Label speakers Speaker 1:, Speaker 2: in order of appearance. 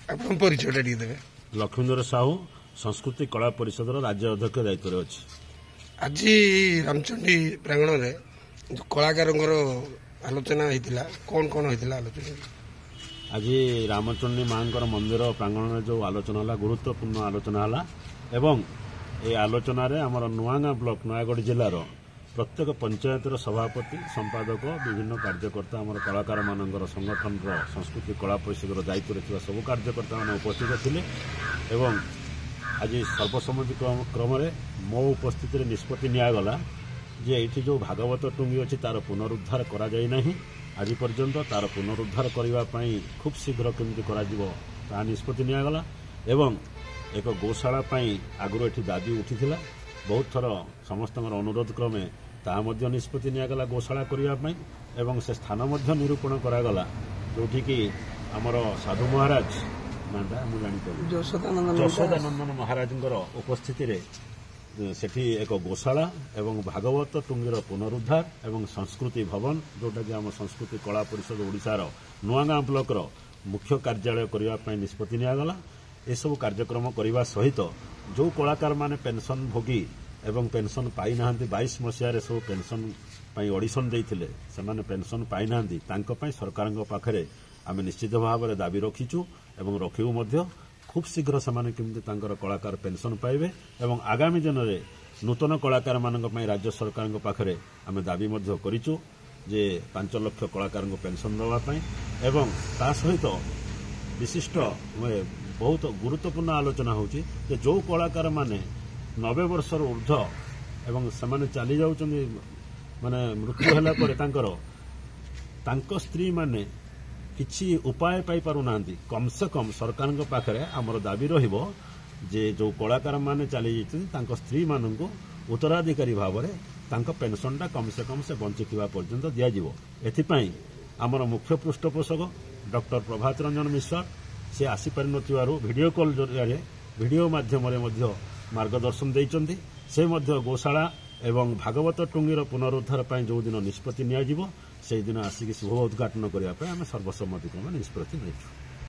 Speaker 1: ଆପଣଙ୍କ ପରିଚୟଟା ଟିକେ ଦେବେ।
Speaker 2: ଲକ୍ଷ୍ମୀଧର ସାହୁ, ସଂସ୍କୃତି କଳା ପରିଷଦର ରାଜ୍ୟ ଅଧ୍ୟକ୍ଷ ଦାୟିତ୍ୱରେ ଅଛି।
Speaker 1: ଆଜି ରାମଚଣ୍ଡୀ ପ୍ରାଙ୍ଗଣରେ ଯୋଉ କଳାକାରଙ୍କର ଆଲୋଚନା ହେଇଥିଲା, କ'ଣ କ'ଣ ହେଇଥିଲା ଆଲୋଚନା?
Speaker 2: ଆଜି ରାମଚଣ୍ଡୀ ମାଙ୍କର ମନ୍ଦିର ପ୍ରାଙ୍ଗଣରେ ଯେଉଁ ଆଲୋଚନା ହେଲା, ଗୁରୁତ୍ୱପୂର୍ଣ୍ଣ ଆଲୋଚନା ହେଲା ଏବଂ ଏ ଆଲୋଚନାରେ ଆମର ନୂଆଗାଁ ବ୍ଲକ, ନୟାଗଡ଼ ଜିଲ୍ଲାର ପ୍ରତ୍ୟେକ ପଞ୍ଚାୟତର ସଭାପତି, ସମ୍ପାଦକ, ବିଭିନ୍ନ କାର୍ଯ୍ୟକର୍ତ୍ତା, ଆମର କଳାକାରମାନଙ୍କର ସଂଗଠନର ସଂସ୍କୃତି କଳା ପରିଷଦର ଦାୟିତ୍ୱରେ ଥିବା ସବୁ କାର୍ଯ୍ୟକର୍ତ୍ତାମାନେ ଉପସ୍ଥିତ ଥିଲେ ଏବଂ ଆଜି ସର୍ବସମ୍ମତି କ୍ରମରେ ମୋ ଉପସ୍ଥିତିରେ ନିଷ୍ପତ୍ତି ନିଆଗଲା ଯେ ଏଇଠି ଯେଉଁ ଭାଗବତ ଟୁଙ୍ଗି ଅଛି ତାର ପୁନରୁଦ୍ଧାର କରାଯାଇ ନାହିଁ ଆଜି ପର୍ଯ୍ୟନ୍ତ। ତାର ପୁନରୁଦ୍ଧାର କରିବା ପାଇଁ ଖୁବ୍ ଶୀଘ୍ର କେମିତି କରାଯିବ ତାହା ନିଷ୍ପତ୍ତି ନିଆଗଲା ଏବଂ ଏକ ଗୋଶାଳା ପାଇଁ ଆଗରୁ ଏଠି ଦାବି ଉଠିଥିଲା ବହୁତ ଥର, ସମସ୍ତଙ୍କର ଅନୁରୋଧ କ୍ରମେ ତାହା ମଧ୍ୟ ନିଷ୍ପତ୍ତି ନିଆଗଲା ଗୋଶାଳା କରିବା ପାଇଁ ଏବଂ ସେ ସ୍ଥାନ ମଧ୍ୟ ନିରୂପଣ କରାଗଲା, ଯେଉଁଠିକି ଆମର ସାଧୁ ମହାରାଜ ନାଁଟା ମୁଁ ଜାଣିପାରିଲି, ଯଶୋଦାନନ୍ଦନ ମହାରାଜଙ୍କର ଉପସ୍ଥିତିରେ ସେଠି ଏକ ଗୋଶାଳା ଏବଂ ଭାଗବତ ଟୁଙ୍ଗିର ପୁନରୁଦ୍ଧାର ଏବଂ ସଂସ୍କୃତି ଭବନ, ଯେଉଁଟାକି ଆମ ସଂସ୍କୃତି କଳା ପରିଷଦ ଓଡ଼ିଶାର ନୂଆଗାଁ ବ୍ଲକର ମୁଖ୍ୟ କାର୍ଯ୍ୟାଳୟ କରିବା ପାଇଁ ନିଷ୍ପତ୍ତି ନିଆଗଲା। ଏସବୁ କାର୍ଯ୍ୟକ୍ରମ କରିବା ସହିତ ଯେଉଁ କଳାକାରମାନେ ପେନ୍ସନ୍ ଭୋଗୀ ଏବଂ ପେନ୍ସନ୍ ପାଇନାହାନ୍ତି, 22 ମସିହାରେ ସବୁ ପେନ୍ସନ୍ ପାଇଁ ଅଡିସନ୍ ଦେଇଥିଲେ, ସେମାନେ ପେନ୍ସନ୍ ପାଇନାହାନ୍ତି, ତାଙ୍କ ପାଇଁ ସରକାରଙ୍କ ପାଖରେ ଆମେ ନିଶ୍ଚିତ ଭାବରେ ଦାବି ରଖିଛୁ ଏବଂ ରଖିବୁ ମଧ୍ୟ। ଖୁବ୍ ଶୀଘ୍ର ସେମାନେ କେମିତି ତାଙ୍କର କଳାକାର ପେନ୍ସନ୍ ପାଇବେ ଏବଂ ଆଗାମୀ ଦିନରେ ନୂତନ କଳାକାରମାନଙ୍କ ପାଇଁ ରାଜ୍ୟ ସରକାରଙ୍କ ପାଖରେ ଆମେ ଦାବି ମଧ୍ୟ କରିଛୁ ଯେ 5 ଲକ୍ଷ କଳାକାରଙ୍କୁ ପେନ୍ସନ୍ ଦେବା ପାଇଁ। ଏବଂ ତା ସହିତ ବିଶିଷ୍ଟ ବହୁତ ଗୁରୁତ୍ୱପୂର୍ଣ୍ଣ ଆଲୋଚନା ହେଉଛି ଯେ ଯେଉଁ କଳାକାରମାନେ 90 ବର୍ଷରୁ ଉର୍ଦ୍ଧ୍ୱ ଏବଂ ସେମାନେ ଚାଲି ଯାଉଛନ୍ତି, ମାନେ ମୃତ୍ୟୁ ହେଲା ପରେ ତାଙ୍କ ସ୍ତ୍ରୀମାନେ କିଛି ଉପାୟ ପାଇପାରୁନାହାନ୍ତି, କମ୍ ସେ କମ୍ ସରକାରଙ୍କ ପାଖରେ ଆମର ଦାବି ରହିବ ଯେ ଯେଉଁ କଳାକାରମାନେ ଚାଲି ଯାଇଛନ୍ତି ତାଙ୍କ ସ୍ତ୍ରୀମାନଙ୍କୁ ଉତ୍ତରାଧିକାରୀ ଭାବରେ ତାଙ୍କ ପେନ୍ସନ୍ଟା କମ୍ ସେ କମ୍ ସେ ବଞ୍ଚିଥିବା ପର୍ଯ୍ୟନ୍ତ ଦିଆଯିବ। ଏଥିପାଇଁ ଆମର ମୁଖ୍ୟ ପୃଷ୍ଠପୋଷକ ଡକ୍ଟର ପ୍ରଭାତ ରଞ୍ଜନ ମିଶ୍ର, ସେ ଆସିପାରିନଥିବାରୁ ଭିଡ଼ିଓ କଲ୍ ଜରିଆରେ, ଭିଡ଼ିଓ ମାଧ୍ୟମରେ ମଧ୍ୟ ମାର୍ଗଦର୍ଶନ ଦେଇଛନ୍ତି। ସେ ମଧ୍ୟ ଗୋଶାଳା ଏବଂ ଭାଗବତ ଟୁଙ୍ଗିର ପୁନରୁଦ୍ଧାର ପାଇଁ ଯେଉଁଦିନ ନିଷ୍ପତ୍ତି ନିଆଯିବ ସେଇଦିନ ଆସିକି ଶୁଭ ଉଦ୍ଘାଟନ କରିବା ପାଇଁ ଆମେ ସର୍ବସମ୍ମତିକ୍ରମେ ନିଷ୍ପତ୍ତି ନେଇଛୁ।